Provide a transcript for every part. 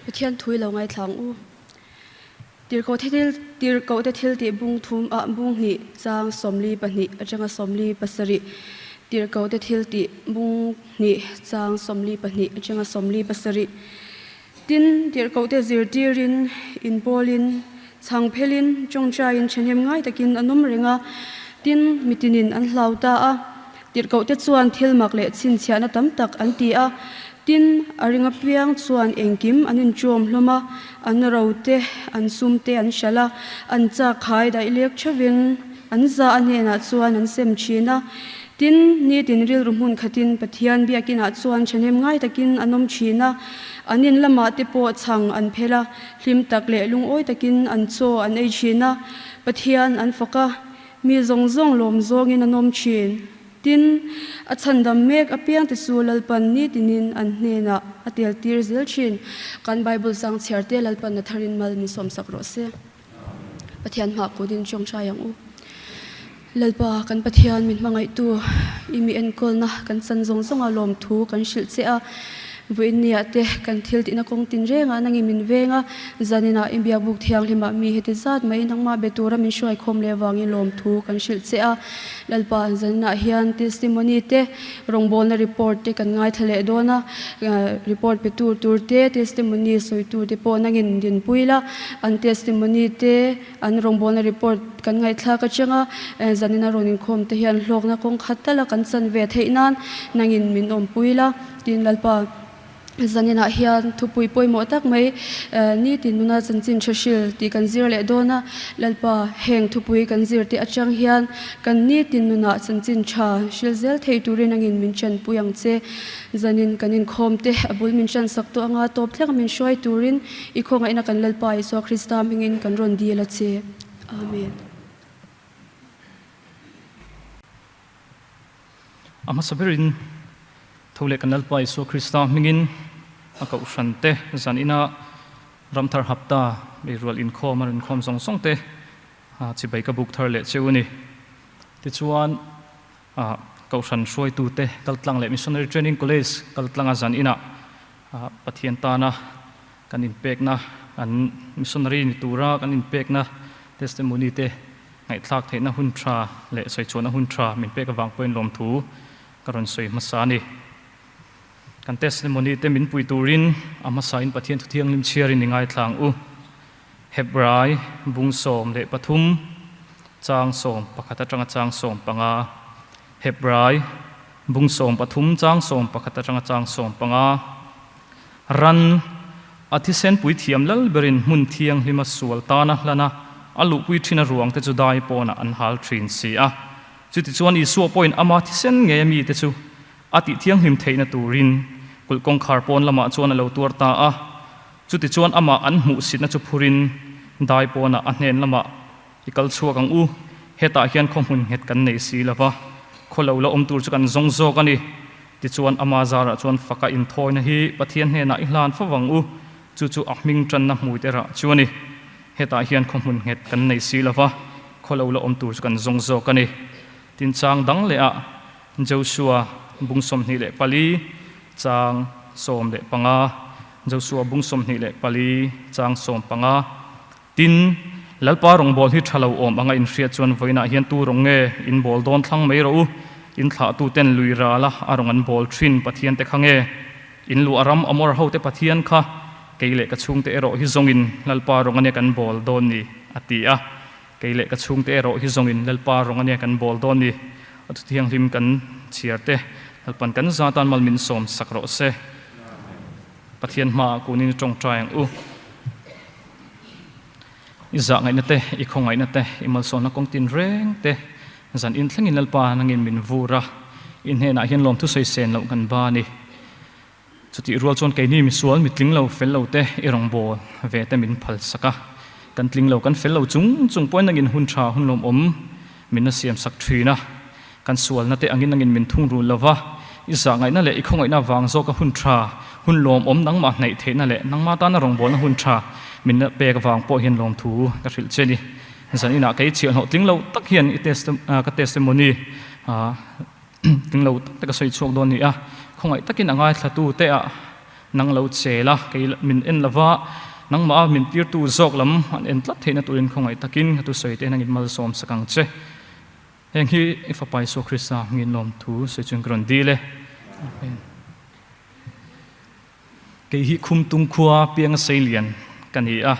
Pathian thu i lo ngaithla ang u. Tirhkoh thil Tirhkohte thiltih bung thum ah bung hnih chang 42 atanga 47 Tirhkohte thiltih bung hnih chang 42 atanga 47 Tin, Tirhkohte zirtirin, inpawlin, chhang phelin, tawngtaiin thahnem ngai takin an awm reng a, tin, mitinin an hlau ta a. Tirhkohte chuan thil mak leh chhinchhiahna tam tak an ti a, tin, a ring apiang chuan engkim an inṭawm hlawm a, an ro te, an sum te an hralh a, an chak khai daih lek ṭheuhin an za a hnenah chuan an sem ṭhin a. Tin, nitin rilru hmun khatin Pathian biakinah chuan ṭhahnem ngai takin an awm ṭhin a, an in lamah te pawh chhang an phel a, hlim tak leh lungawi takin an chaw an ei ṭhin a, Pathian an fak a, Mi zawng zawng lawm zawngin an awm thin. Tin, a chhandam mek apiang te chu Lalpan nitinin an hnenah a tel tir zel thin. Kan Bible chang chhiar te Lalpan a tharin mal min sawmsak rawh se. Pathian hmah kutin tawngtai ang u. Lalpa, kan Pathian min hmangaihtu, i mi enkawlna kan chan zawng zawnga lawmthu kan hrilh che a. Vawiinniah te kan thil tihna kawng tin rengah nangin min veng a, zaninah i biakbuk thianghlimah mi heti zat mai nangmah be tura min hruaikhawm leh avangin lawmthu kan hrilh che a. Lalpa, zaninah hian testimony te, rawngbawlna report te kan ngaithla leh dawn a, report pe tur tur te, testimony sawi tur te pawh nangin dinpui la, an testimony te, an rawngbawlna report kan ngaihthlak atanga zanina rawn inkhawm te hian hlawkna kawng khat tala kan chan ve theih nan nangin min awmpui la. Tin, Lalpa, zaninah hian thupui pawimawh tak mai nitin nuna chanchin tha hril tih kan zir leh dawn a. Lalpa, heng thupui kan zir te atang hian kan nitin nunah chanchin tha hril zel thei turin angin min chanpui ang che. Zanin kan inkhawm te a bul min chansak tawh anga tawp thleng min hruai turin i khawngaihna kan Lalpa Isua Krista hmingin kan rawn dil a che. Amen. A hmasa berin tho leh kan Lalpa Isua Krista hmingin a kohhran te zan ina Ramthar Hapta beirual inkhawm a rinkhawm zawng zawng te chibai ka buk thar leh cheu a ni. Tichuan kohhran hruaitu te kaltlang leh Missionary Training College kaltlanga zan ina Pathian tana kan inpekna kan missionary ni tura kan inpekna testimony te Ngaihthlak theihna hun tha leh sawichhuahna hun tha min pek avang pawhin lawmthu ka rawn sawi hmasa a ni. Kan testimony te min pui turin a hmasain Pathian thu thianghlim chhiarin i ngaithla ang u. Hebrai bung 13 chang 11 atanga chang 15 Hebrai bung 13 chang 11 atanga chang 15 Ran A thisen puithiam lal berin hmun thianghlima sual tana hlana a luhpui thin a ruangte chu dai pawnah an hal thin si a. Chutichuan Isua pawhin ama thisen ngei a mite chu a tih thianghlim theihna turin kulh kawngkhar pawn lamah chuan a lo tuar ta a. Chutichuan amah an hmuhsitna chu phurin dai pawnah a hnen lamah i kal chhuak ang u, hetah hian khaw hmun nghet kan nei si lo va, khaw lo la awm tur chu kan zawng zawk a ni. Tichuan, ama zarah chuan faka inthawina hi Pathian hnenah i hlan fo vang u, chu chu a hming tanna hmui te rah chu a ni. Hetah hian khaw hmun nghet kan nei si lo va, khaw lo la awm tur chu kan zawng zawk a ni. Tin chang dang leh ah Joshua bung 24 chang 15, Joshua bung 24 chang 15, Tin, Lalpa rawngbâwl hi ṭha lo awm anga inhriat chuan vawiinah hian tu rawng nge in bâwl dawn thlang mai rawh u, in thlahtuten lui râla a rawng an bâwl ṭhin Pathiante kha nge? In luah ram Amor hote Pathian kha kei leh ka chhungte erawh hi zawngin Lalpa rawng ania kan bâwl dawn ni, a ti a. Kei leh ka chhungte erawh hi zawngin Lalpa rawng ania kan bâwl dawn ni. A thu thianghlim kan chhiar te, Lalpan kan za tan mal min sawm sak rawh se. Pathian hmaah kunin i ṭawngṭai ang u. I zah ngaihna te, i khawngaihna te, i malsawmna kawng tin reng te, zan in thlengin Lalpa nangin min vur a, i hnenah hian lawmthu sawi sen loh kan ba a ni. Chutih rual chuan keini misual mitling lo fel lo te i rawngbâwl ve te min phal sak a, kan tling lo kan fel lo chung chung pawhin nangin hun tha hun lawmawm min la siam sak thin a, kan sualna te angin nangin min thungrul lo va, i zah ngaihna leh i khawngaihna vang zawka hun tha, hun lawmawm nangmah hnaih theihna leh nangmah tana rawngbawlna hun tha min la pek vang pawh hian lawmthu ka hrilh che ni. Zan inah kei chhiahhlawh tling lo tak hian i ka testimony tling lo tak te ka sawi chhuak dawn ni a, khawngaih takin a ngaithlatu te ah. Nang lo che la, kei min en lova, nangmah a min tirtu zawk lam an en tlat theihna turin khawngaih takin ka thusawi te nangin malsawm sak ang che. Heng hi i Fapa Isua Krista hmingin lawmthu sawi chuan ka rawn dil e. Amen. Kei hi Khumtung khua pianga seilian ka ni a,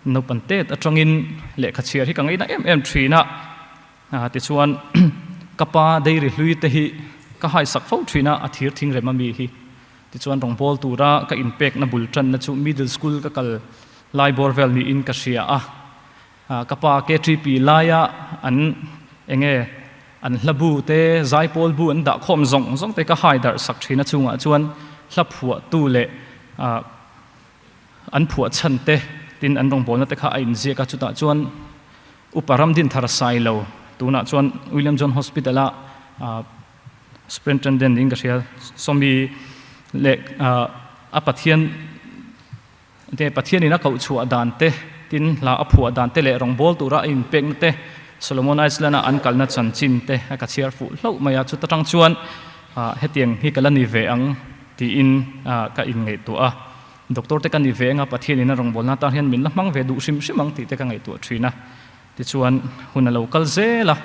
naupan tet atangin lehkha chhiar hi ka ngaihna em em thin a, tichuan ka pa dairy hlui te hi ka haisak fo thin a, a thir thing rem ami hi. Tichuan rawngbawl tura ka inpekna bul tanna chu middle school ka kal lai bawr vel niin ka hria a, Ka pa KTP laia an enge an hla bu te, zaipawl bu an dah khawm zawng zawng te ka hai darh sak thin a chungah chuan hla phuahtu leh an phuah chhan te tin an rawngbawlna te kha a inziak a, chutah chuan Upa Ramdinthar Sailo tunah chuan William John Hospital a Superintendent niin ka hria Sawmi leh a Pathian Te Pathianin a koh chhuah dan te, tin hla a phuah dan te leh rawngbâwl tura a inpekna te, Solomon Island-a an kalna chanchin te a ka chhiar fuh hlauh mai a. Chuta tang chuan hetiang hi ka la ni ve ang tiin ka inngaihtuah a. Doctor te ka ni ve anga Pathianin a rawngbâwlna atan hian min la hmang ve duh hrim hrim ang tih te ka ngaihtuah thin a. Tichuan, hun a lo kal zel a,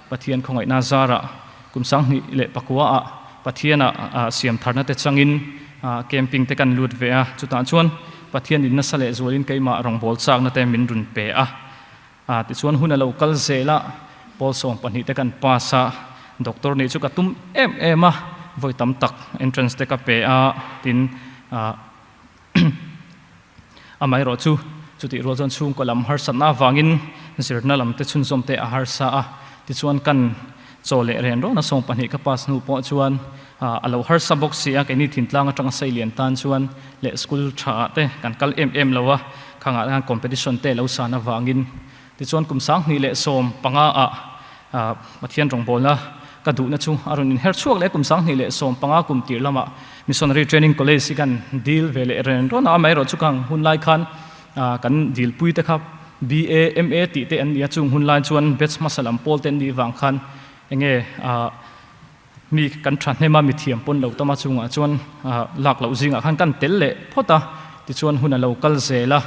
Pathian khawngaihna zarah kum 2009-ah Pathiana siam tharna te changin camping te kan lut ve a, chutah chuan Pathian in nasa leh zualin keimah rawngbâwl châkna te min rawn pe a. Tichuan, hun a lo kal zel a, pawl 12 te kan pass a, doctor nih chu ka tum em em a, vawi tam tak entrance te ka pe a, tin Amaherawh chu, chutih rual chuan chhungkaw lam harsatna avangin zirna lam te chhunzawm te a harsa a, tichuan kan chaw leh ren rawna 12 ka pass hnu pawh chuan a lo harsa bawk si a, keini thintlang atanga seilian tan chuan leh school tha ah te kan kal em em lo a, khangah khan competition te lo san avangin tichuan kum 2015 ah Pathian rawngbawlna ka duhna chu a rawn inher chhuak leh kum 2015 kum tir lamah Missionary Training College hi kan dil ve leh ren rawn a, amaherawh chu kang hun lai khan kan dilpui te kha BA, MA tih te an ni a, chung hun lai chuan batch hmasa lam pawl te an nih vang khan enge mi kan thahnem a, mithiam pawn lo tam a chungah chuan lak loh zingah khan kan tel leh phawt a, tichuan hun a lo kal zel a.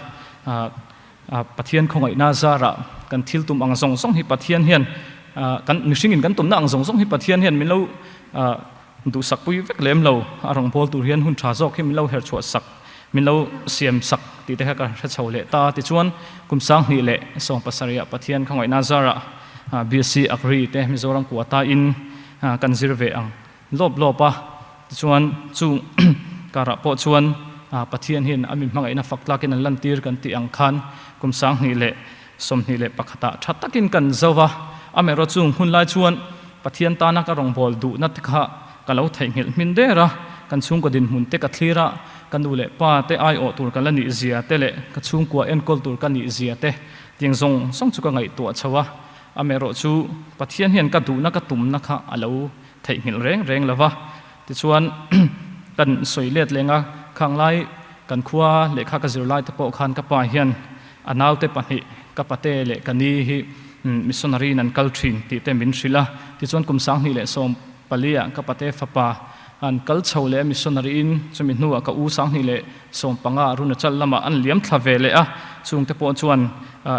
Pathian khawngaihna zarah kan thil tum ang zawng zawng hi Pathian hian kan mihringin kan tumna ang zawng zawng hi Pathian hian min lo duhsakpui vek lem lo. A rawngbâwl tur hian hun ṭha zawk hi min lo herchhuah sak, min lo siam sak tih te kha ka hre chho leh ta. Tichuan, kum 2017ah Pathian khawngaihna zarah BSc Agri te Mizoram Kuatain kan zir ve ang. Lawp lawp a, tichuan chung karah pawh chuan Pathian hian a mi hmangaihna fak tlakin an lantir kan tih ang khan kum 2021ah tha takin kan zo va, amaherawh chung hun lai chuan Pathian tana ka rawngbâwl duhna te kha ka lo theihnghilh hmin der a, kan chhungkaw dinhmun te ka thlir a, ka nu leh pa te aiawh tur ka la nih zia te leh ka chhungkua enkawl tur ka nih zia te tiang zawng zawng chu ka ngaihtuah chho a, amaherawh chu Pathian hian ka duhna ka tumna kha a lo Theihnghilh reng reng lo va, tichuan kan sawi let leng a, khang lai kan khua lehkha ka zir lai te pawh khan ka pa hian a naute pahnih ka pate leh ka ni hi missionary in an kal thin tih te min hrilh a, tichuan kum 2014 ah ka pate fapa an kal chho leh a missionary in chumi hnuah ka u 2015 Arunachal lamah an liam thla ve leh a, chungte pawh chuan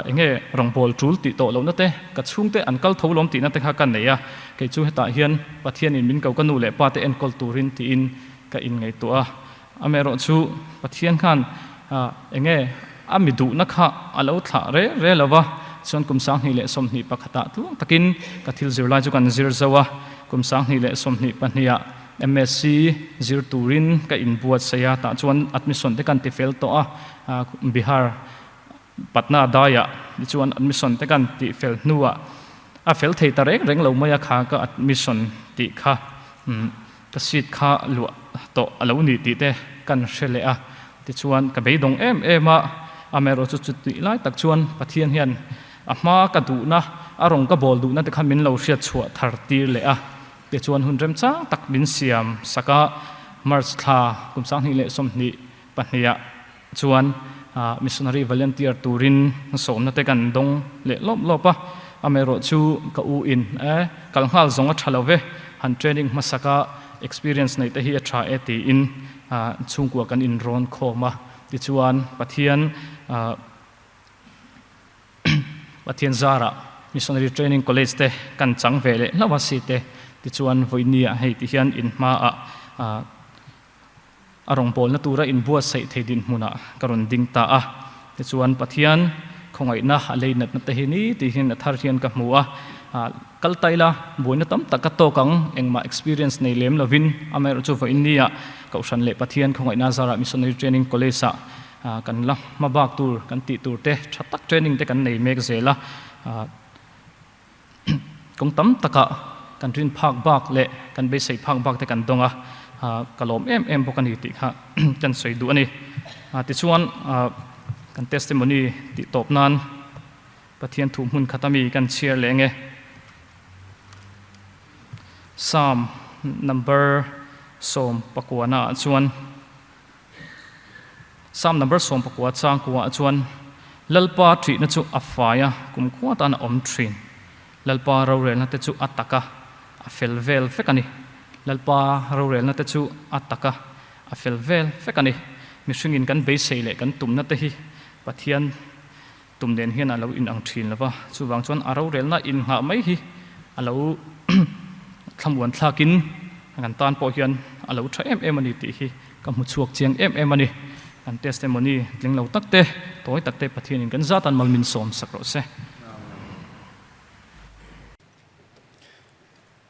enge rawngbâwl ṭul tih tawh lohna te, ka chhungte an kal tho lawm tihna te kha ka nei a, kei chu hetah hian Pathianin min ko ka nu leh pa te enkawl turin tiin ka inngaihtuah a. Amaherawh chu Pathian khan enge a mi duhna kha a lo thlah re re lo va, chuan kum 2021ah tluang takin ka thil zir lai chu kan zir zo a, kum 2022ah MSc zir turin ka inbuatsaih a, tah chuan admission te kan ti fel tawh a, Bihar Patna daiah tichuan admission te kan tih fel hnuah a fel thei ta reng reng lo mai a kha ka admission tih kha ka seat kha luah tawh a lo ni tih te kan hre leh a, tichuan ka beidawng em em a, amaherawh chu chutih lai tak chuan Pathian hian a hma ka duhna a rawn ka bawl duhna te kha min lo hriat chhuah thar tir leh a, tichuan hun remchang tak min siam sak a, March thla kum 2022ah Chuan missionary volunteer turin sawmna te kan dawng leh lawp lawp a, amaherawh chu ka u in e kal nghal zawng a tha lo ve, han training hmasak a experience neih te hi a tha e tiin chhungkua kan inrawn khawm a. Tichuan Pathian Pathian zarah Missionary Training College te kan chang ve leh hlauh a si te. Tichuan vawinia hei ti hian in hmaah A rawngbawlna tura inbuatsaih thei dinhmunah ka rawn ding ta a. Tichuan, Pathian khawngaihna a lei natna te hi ni tihin a thar hian ka hmu a. Kal ta ila, buaina tam tak ka tawk ang, engmah experience nei lem lovin, amaherawh chu vawiin nia Kohhran leh Pathian khawngaihna zarah Missionary Training College-ah kan la hma bak tur, kan tih tur te tha tak training te kan nei mek zel a. Kawng tam takah kan rin phak bak leh kan beisei phak bak te kan dawng a, ka lawm em em bawk a ni tih kha kan sawi duh a ni. Tichuan, kan testimony tih tawp nan Pathian thu hmun khat ami kan chhiar leh nge? Psalm number 19 ah chuan Psalm number 19 chang kuah chuan, Lalpa ṭihna chu a fai a, kumkhua tan a awm ṭhin. Lalpa rorelna te chu a tak a, a fel vel vek a ni. Lalpa rorelna te chu a tak a, a fel vel vek a ni. Mihringin kan beisei leh kan tumna te hi Pathian tum nen hian a lo inang ṭhin lo va, chuvang chuan a rorelna innghah mai hi a lo thlamuan thlakin kan tan pawh hian a lo ṭha em em a ni tih hi ka hmu chhuak chiang em em a ni. Kan testimony tling lo tak te, tawi tak te Pathianin kan zatan mal min sawm sak rawh se.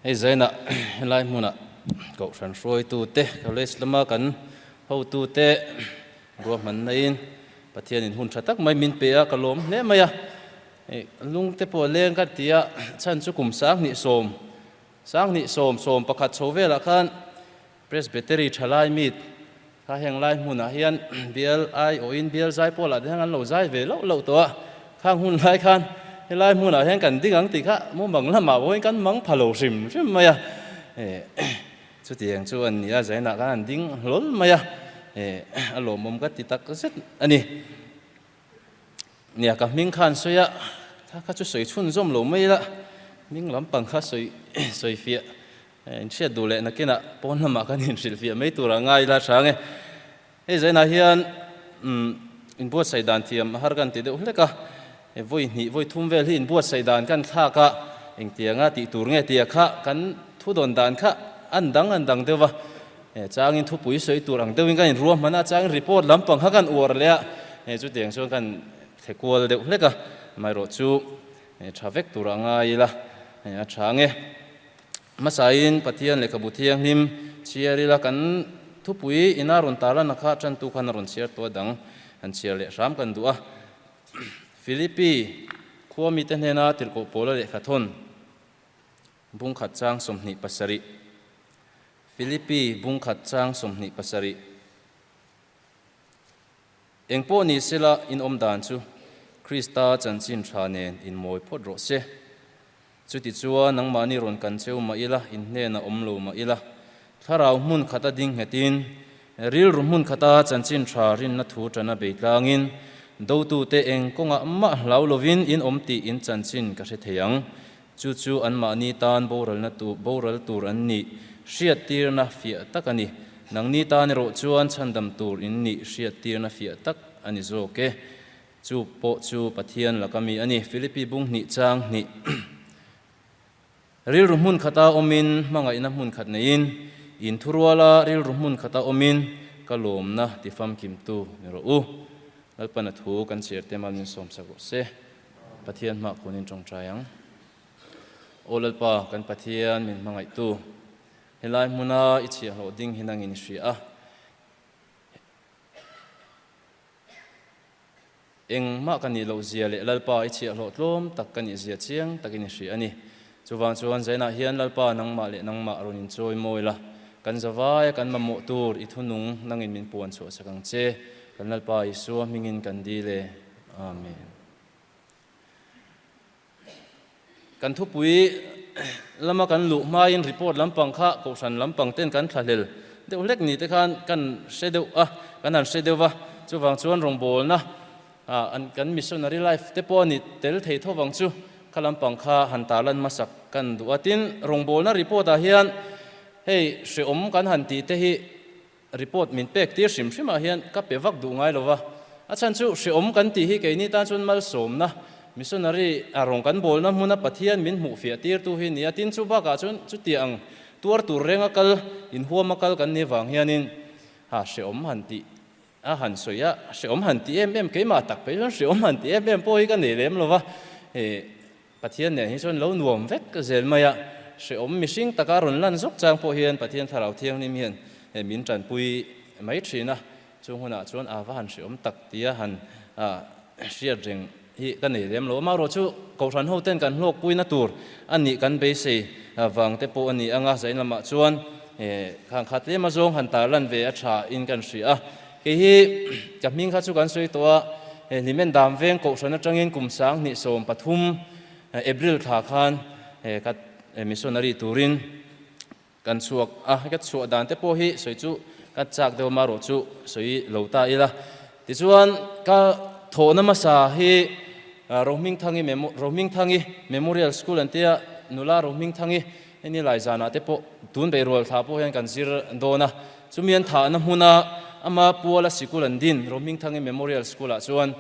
Hei zainah helai hmunah Kohhran hruaitute, College lama kan hotute ruahmannain Pathianin hun tha tak mai min pe a, ka lawm hle mai a. Lungte pawh a leng ka ti a, chhan chu kum 20 sawm, 20 sawm, 11 chho velah khan Presbytery thalai meet kha heng lai hmunah hian bial aiawhin bial zai pawlah te hian an lo zai ve loh loh tawh a, khang hun lai khan helai hmunah hian kan ding ang tih kha mumang lamah pawhin kan mang pha lo hrim hrim mai a, chutiang chu an ni a, zainah khan an ding hlawl mai a, a lawmawm ka ti tak zet a ni. Nia ka hming kha an sawi a, kha kha chu sawi chhunzawm lo mai ila, hming lampang kha sawi sawi fiah. Inhriat duh leh nakinah pawn lamah kan inhrilhfiah mai turah ngai ila hrang e. Hei zainah hian inbuatsaih dan thiam a har kan ti deuh hlek a, vawi hnih vawi thum vel hi inbuatsaih dan kan thlak a, engtianga tih tur nge tia kha kan thu dawn dan kha an dang an dang deuh va, changin thupui sawi tur ang deuhin kan inruahman a, changin report lampang kha kan uar leh a, chutiang chuan kan thle kual deuh hlek a, amaherawh chu tha vek turah ngai ila a tha ang e. Hmasain Pathian lehkhabu thianghlim chhiar ila kan thupui ina rawn tarlan a kha tantu khan a rawn chhiar tawh a dang han chhiar leh hram kan duh a. Philippi khua mite hnena tirhkoh Paula lehkha thawn bung khat chang 27 Philippi bung khat chang 27 Eng pawh ni sela in awm dan chu Krista chanchin tha nen in mawi phawt rawh se. Chutichuan nangmahni rawn kan cheu mah ila, in hnenah awm lo mah ila, thlarau hmun khata ding nghetin, rilru hmun khata chanchin tha rinna thu tana bei tlangin, dotute eng kawngah mah hlau lovin in awm tih in chanchin ka hre thei ang. Chu chu anmahni tan boralna tu boral tur an nih hriattirna fiah tak a ni. Nangni tan erawh chuan chhandam tur in nih hriattirna fiah tak a ni zawk e. Chu pawh chu Pathian laka mi a ni. Philippi bung hnih chang hnih. Rilru hmun khata awmin, hmangaihna hmun khat neiin, in thuruala rilru hmun khata awmin ka lawmna ti famkimtu ni rawh u. Lalpana thu kan chhiar te mal min sawmsak rawh se. Pathian hmah khunin tawngtai ang. Aw Lalpa, kan Pathian min hmangaihtu, helai hmuna i chhiahhlawh ding hi nangin i hria a. Engmah ka nih loh zia leh Lalpa i chhiahhlawh tlawm tak ka nih zia chiang takin i hria a ni. Chuvang chuan Zainah hian Lalpa nangmah leh nangmah rawn inchawi mawi la, kan zavaia kan mamawh tur i thunung nangin min puan chhuah sak ang che. Kan Lalpa Isua hmingin kan dil e. Amen. Kan thupui lama kan luh hmain report lampang kha kohhran lampang ten kan thlahlel deuh hlek ni te khan kan hre deuh a, kan han hre deuh va, chuvang chuan rawngbawlna an kan missionary life te pawh a ni tel thei tho vang chu kha lampang kha han tarlan hmasak kan duh a. Tin, rawngbawlna report ah hian. Hei hreawm kan han tih te hi report min pek tir hrim hrim ah hian ka pe vak duh ngai lo va. A chhan chu hreawm kan tih hi keini tan chuan malsawmna, missionary a rawng kan bawlna hmuna Pathian min hmuh fiah tirtu hi ni a. Tin chu bakah chuan chuti ang tuar tur renga kal, inhuama kal kan nih vang hianin ha hreawm han tih a han sawi a, hreawm han tih em em keimah tak phei chuan hreawm han tih em em pawh hi ka nei lem lo va. Pathian nen hi chuan lo nuam vek zel mai a, hrehawm mihring taka rawn lan zawk chang pawh hian Pathian Thlarau Thianghlim hian min tanpui mai thin a, chung hunah chuan a va han hrehawm tak tia han hriat reng hi ka nei lem lo. Amaherawh chu Kohhran hoten kan hlawkpuina tur a nih kan beisei vang te pawh a ni ang a, zain lamah chuan khang kha tlem azawng han tarlan ve a tha in kan hria a. Kei hi ka hming kha chu kan sawi tawh a, Hlimen Dam Veng Kohhran atangin kum 2013 April thla khan ka missionary turin kan chhuak a, ka chhuah dan te pawh hi sawi chu ka chak deuh amaherawh chu sawi lo ta ila. Tichuan ka thawhna hmasa hi Rohmingthangi Rohmingthangi Memorial School an tia, nula Rohmingthangi Heni lai zanah te pawh tun beirual thla pawh hian kan zir dawn a, chumi an thahna hmuna ama puala sikul an din Rohmingthangi Memorial School ah chuan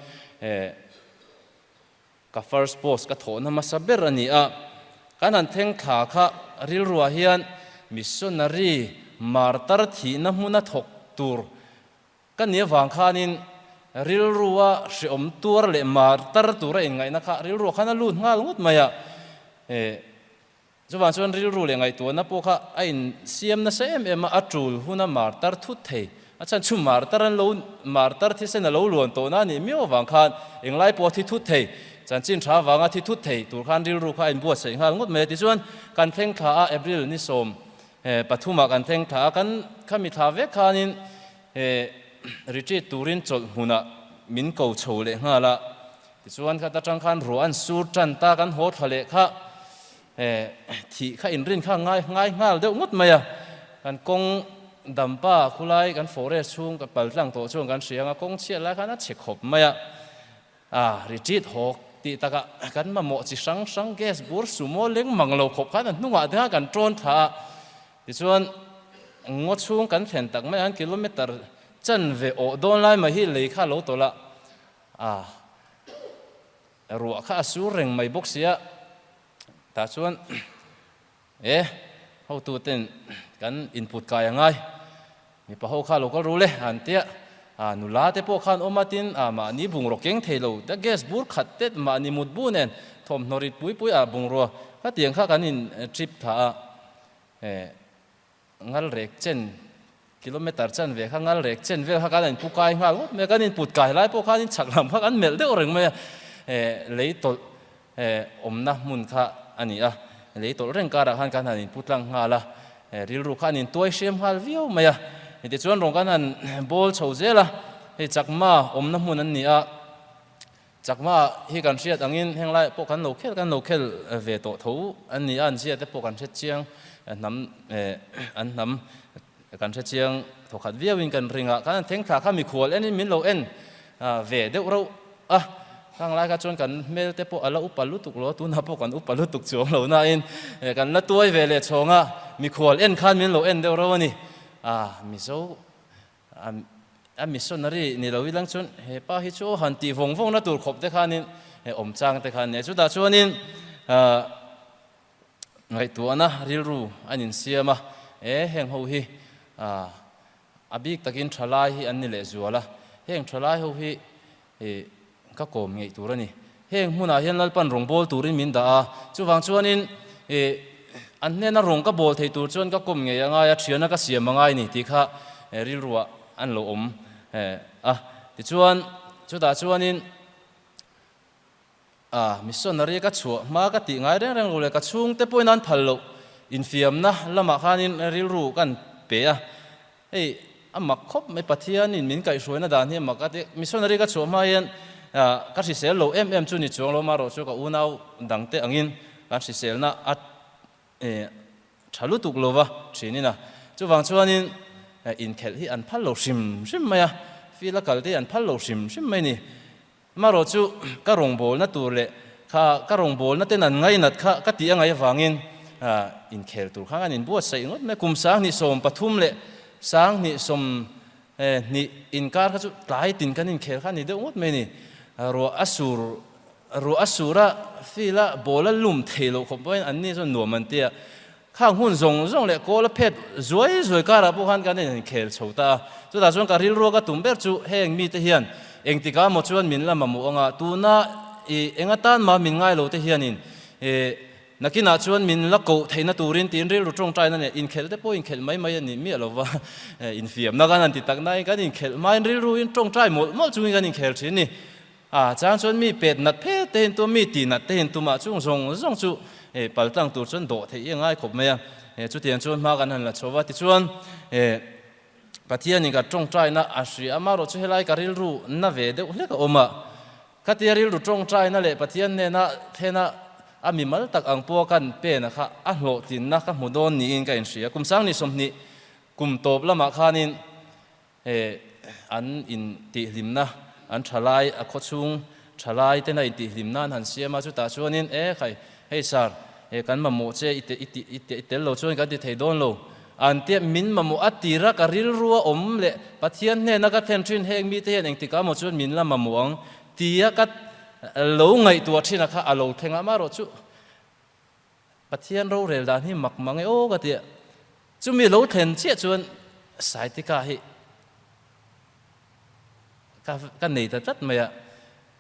ka first post ka thawhna hmasa ber a ni a, kan han thleng thla kha rilruah hian missionary martar thihna hmuna thawk tur ka nih avang khanin rilrua hreawm tuar leh martar tura inngaihna kha rilruah khan a lut nghal ngawt mai a. Chuvang chuan rilru leh ngaihtuahna pawh kha a insiam nasa em em a, a tul huna martar thut thei. A chhan chu martar an lo, martar thisen a lo luan tawhna a nih miau avang khan englai pawh a thi thut thei. Chanchin tha avanga thi thut thei tur khan rilru kha a inbuatsaih nghal ngawt mai a. Tichuan kan thleng thla a, April ni sawm pathumah kan thleng thla a, kan khami thla vek khanin retreat turin chawlh hmunah min ko chho leh nghal a. Tichuan khat atang khan ruah an sur tan ta, kan haw thla leh kha thih kha inrin kha ngai ngai nghal deuh ngawt mai a. Kan kawng dampa khulai kan forest chhung ka pal tlang tawh chuan kan hria ang a, kawng chhiat lai khan a chhe khawp mai a. A retreat hawk tih takah kan mamawh chi hrang hrang gas bur sumo leng mang lo khawp khan a hnungah te khan kan tawn thla a. Tichuan ngaw chhung kan thlen tak mai ah khan kilometer chanve awh dawn lai mai hi lei kha a lo tawlh a. A, ruah kha a sur reng mai bawk sia, tah chuan e hotu ten kan input kai a ngai, mipa ho kha lo kal ru le an tia, a nula te pawh khan awm a tin a mahni bungraw keng thei lo ta gas bur khat te mahni mut bu nen thawmhnaw rit pui pui a bungrua khatiang kha kan in trip tha a e. Ngal rek chen, kilometer chan ve kha ngal rek chen vel kha kan inpu kai nghal ngawt mai a, kan input kai lai pawh khan in chhak lam kha kan melh deuh reng mai a, lei tawlh awmna hmun kha a ni a, lei tawlh reng karah khan kan han inpu tlang nghal a, rilru kha an intuai hriam nghal viau mai a, tichuan rawng kan han bawl chho zel a, hei chakma awmna hmun an ni a. Chakma hi kan hriat angin heng laiah pawh kan lo khel kan lo khel ve tawh tho an ni a, an zia te pawh kan hre chiang hnam an hnam kan hre chiang thawkhat viauin kan ring a, kan thleng thla kha mikhual enin min lo en ve deuh reuh a, khang lai kha chuan kan hmel te pawh a la upa lutuk lo a, tunah pawh kan upa lutuk chuang lo nain kan la tuai ve leh chhawng a, mikhual en khan min lo en deuh reuh a ni, a Mizo A missionary ni lo ilang chuan he pa hi chu han tih vawng vawng na tur khawp te khanin awm chang te khan nia. Chutah chuanin ngaihtuahna rilru an insiam a, e heng ho hi a bik takin thalai hi an ni lehzual a, heng thalai ho hi I ka kawm ngeih tur a ni. Heng hmunah hian Lalpan rawng bawl turin min dah a, chuvang chuanin i an hnena rawng ka bawl thei tur chuan ka kawm ngei a ngai a, thiana ka siam a ngai ni tih kha rilruah an lo awm a. Tichuan chutah chuanin a missionary ka chhuah hma ka tih ngai reng reng lo leh ka chhungte pawhin an phal loh infiamna lamah khanin rilru kan pe a. Hei a mak khawp mai, Pathianin min kaihhruaina dan hi a mak a ti. Missionary ka chhuah hma hian ka hrisel lo em em chu ni chuang lo, amaherawh chu ka unau dangte angin kan hriselna a tha lutuk lo va thinin a. Chuvang chuanin inkhelh hi an phal lo hrim hrim mai a, field a kal te hi an phal lo hrim hrim mai a ni. Amaherawh chu ka rawngbawlna tur leh kha ka rawngbawlna ten an ngainat kha ka tih a ngaih avangin inkhel tur khan an inbuatsaih ngawt mai a. Kum 2013 leh 2020 inkar kha chu tlai tin kan inkhel kha a ni deuh ngawt mai a ni. Ruah a sur ruah a sur a, field a ball a lum thei loh khawp pawhin anni chuan nuam an ti a. Khang hun zawng zawng leh kawl a phet zuai zuai karah pawh khan kan inkhel chho ta a. Chutah chuan ka rilru a ka tum ber chu heng mite hian engtikah maw chuan min la mamawh anga tuna i eng atan mah min ngai lo te hianin i nakinah chuan min la koh theihna turin tiin rilru tawngtaina nen inkhelh te pawh inkhelh mai mai a ni miah lo va, infiamna kan han ti tak nain kan inkhelh hmain rilru in tawngtai mawlh mawlh chungin kan inkhel thin a ni. A chang chuan mi pet nat phet te hin tum, mi ti nat te hin tum ah chung zawng zawng chu pal tlang tur chuan dawh theih i a ngai khawp mai a. Chutiang chuan hma kan han la chho va, tichuan Pathianin ka tawngtaina a hria a, amaherawh chu helai ka rilru na ve deuh hlek a awm a. Khatia rilru tawngtaina leh Pathian hnena thlena a mimal tak ang pawha kan pena kha a hlawhtlinna ka hmu dawn niin ka inhria. Kum 2020 kum tawp lamah khanin He an intihhlimna, an thalai, a khawchhung thalai tena intihhlimna an han siam a, chutah chuanin, E khai, hei sir, he kan mamawh che i i ti i tel lo chuan kan ti thei dawn lo. An tia min mamawh a tira ka rilru a awm leh Pathian hnena ka thlen thin heng mite hian engtikah maw chuan min la mamawh ang tia ka lo ngaihtuah thin a kha a lo thleng a, amaherawhchu Pathian rorel dan hi mak mang e aw ka ti a, chumi lo thlen chiah chuan Saitika hi ka ka nei ta tlat mai a,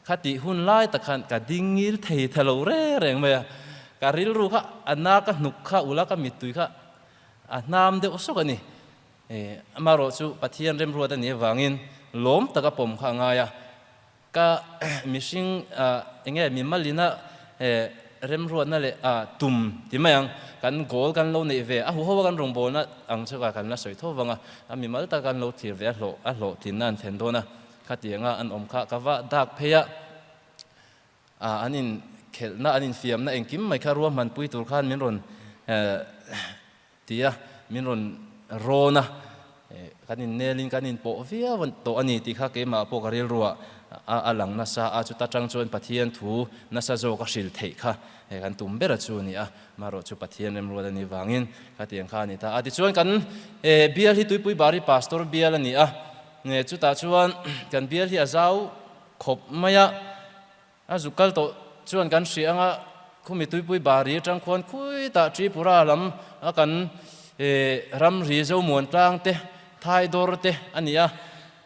kha tih hun lai tak khan ka ding ngil thei tha lo reng reng mai a, ka rilru kha a na ka hnuk kha ula ka mittui kha a hnam deuh sawk a ni. Amaherawh chu Pathian remruat a nih avangin lawm taka pawm kha a ngai a. Ka mihring enge mimalina remruatna leh tum ti mai ang, kan goal kan lo neih ve, a huho a kan rawngbawlna ang chu kan la sawi tho vang a, a mimal taka kan lo thlir ve a hlawh a hlawhtlinna an thlen dawn a, khatianga an awm kha ka va dak phei a, an inkhelhna an infiamna engkim mai kha ruahmanpui tur khan min rawn Tia min rawn rawn a, kan innelin kan inpawh viau tawh a ni tih kha keimah pawh ka rilruah a lang nasa a, chuta tang chuan Pathian thu nasa zawk a hril theih kha kan tum ber a chu a ni a, marawh chu Pathian remruat a nih vangin khatiang kha a ni ta a. Tichuan kan bial hi Tuipui Bari Pastor bial a ni a, chutah chuan kan bial hi a zau khawp mai a, A zuk kal tawh chuan kan hria anga khumi tuipui bari atang khuan khuitah Tripura lam a kan ramri Zomuan tlang te, Thaidawr te a ni a.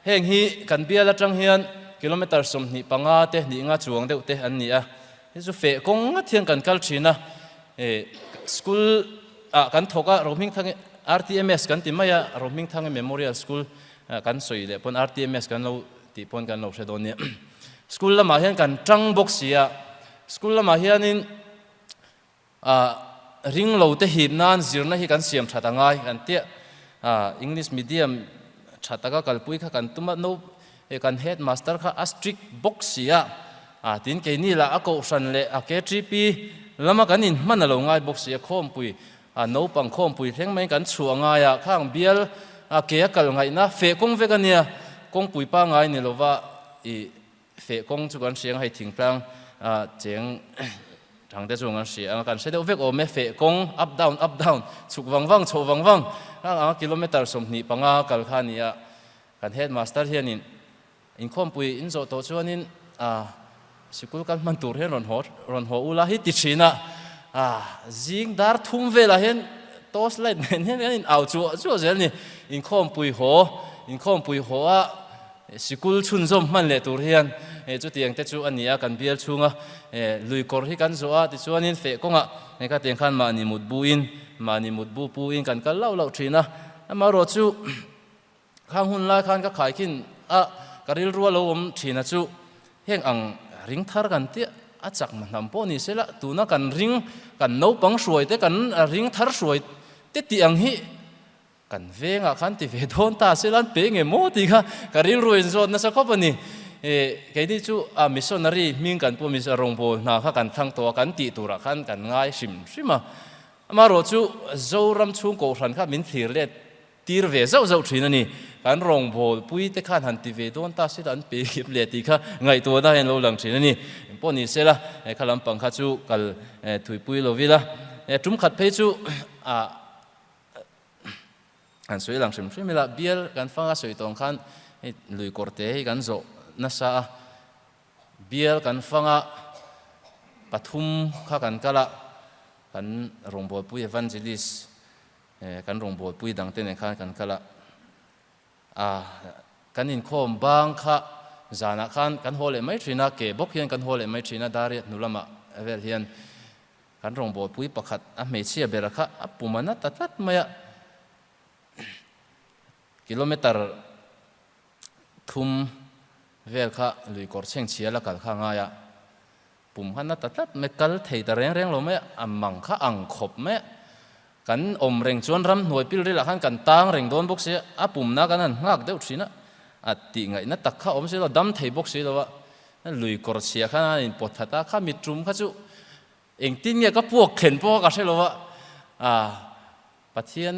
Heng hi kan bial atang hian kilometre 25 te hnih nga chuang deuh te an ni a. Hei chu feh kawng ngat hian kan kal thin a. School ah kan thawk a, Rohmingthangi RTMS kan ti mai a, Rohmingthangi Memorial School kan sawi leh pawn RTMS kan lo tih pawn kan lo hre dawn nia. School lamah hian kan tang bawk si a, school lamah hianin ah ring lo te hip nan zirna hi kan siam that a ngai kan tia, ah English medium tha taka kalpui kha kan tum a, no kan headmaster kha a strict bawk si a, ah tin keini lah a kohhran leh a KTP lama kan inhman a lo ngai bawk si a, khawmpui A naupang khawmpui thleng mai kan chhuah ngai a, khang bial a ke a kal ngaihna feh kawng vek a nia, kawngpui pangai ni lova i feh kawng chu kan hria ang, hei thingtlang a cheng thang te chu kan hria ang, kan hre deuh vek awm e, feh kawng up down up down chhuk vang vang chhoh vang vang khang anga kilometre 25 kal kha a ni a, kan headmaster hianin Inkhawmpui in zawh tawh chuanin sikul kal hman tur hian rawn haw rawn haw ula hi ti thin a, zing dar thum velah hian torch light nen hian kan in au chuah chuah zel a ni. Inkhawmpui haw inkhawmpui haw a sikul chhunzawm hman leh tur hian chutiang te chu a ni a, kan bial chhunga lui kawr hi kan zawh a, tichuanin feh kawngah hei khatiang khan mahni mutbu in mahni mutbu pu in kan kal lauh lauh thin a, amaherawh chu Khang hun lai khan ka khaikhin a, ka rilru a lo awm thin a chu heng ang ring thar kan tia a chak ma hnam pawh ni sela tuna kan ring kan naupang hruai te kan ring thar hruai te tih ang hi kan vengah khan ti ve dawn ta sela an pe nge maw tih kha ka rilru in zawt nasa khawp a ni. Keini chu a missionary hming kan pu rawngbâwl hna kha kan thlang tawh a kan tih turah khan kan ngai hrim hrim a, amaherawh chu Zoram chhung kohhran kha min thlir let Tir ve zauh zauh thin a ni. Kan rawngbâwl pui te khan han ti ve dawn ta sela an pe kip leh tih kha ngaihtuahna hian lo lang thin a ni. Engpawh ni sela, kha lampang kha chu kal thuipui lo ila. Tum khat phei chu ah han sawi lang hrim hrim ila, bial kan fanga sawi tawng khan hei lui kawr te hi kan zawh nasa a, bial kan fanga pathum kha kan kal a, kan rawngbawlpui evangelist kan rawngbawlpui dang te nen khan kan kal a, a kan inkhawm bang kha zanah khan kan haw leh mai thin a, ke bawk hian kan haw leh mai thin a, Dariat hnu lamah vel hian Kan rawngbawlpui pakhat a hmeichhia bera kha a pum a na ta tlat mai a, kilometer thum vel kha lui kawr chhengchhia la kal kha a ngai a, pum kha na ta tlat mai, kal thei ta reng reng lo mai a, a mang kha ang khawp mai a, kan awm reng chuan ramhnuai pilrilah khan kan tang reng dawn bawk si a, a pumna kan han nghak deuh thin a, a tihngaihna tak kha awm si lo, dam thei bawk si lo a, lui kawr chhia khan a inpawt that a, kha mitrum kha chu Engtin nge ka puak thlen pawh ka hre lo a, ah Pathian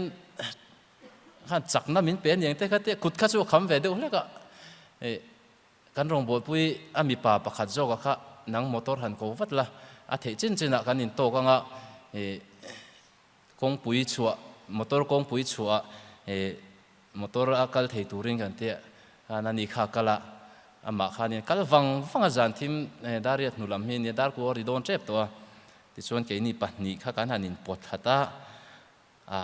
khan chakna min pe aniang te kha te kut kha chu a kham ve deuh hlek a, eh kan rawngbawlpui a mipa pakhat zawk a kha nang motor han ko vat la, a theih chin chin ah kan intawk anga eh kawngpui chhuah motor kawngpui chhuah ah eh Motor a kal thei turin kan ti a, khan ani kha a kal a, amah khanin kal vang vang a zan thim Dariat hnu lam hi nia dar ku a ri dawn tep tawh a, tichuan keini pahnih kha kan han inpawt that a, a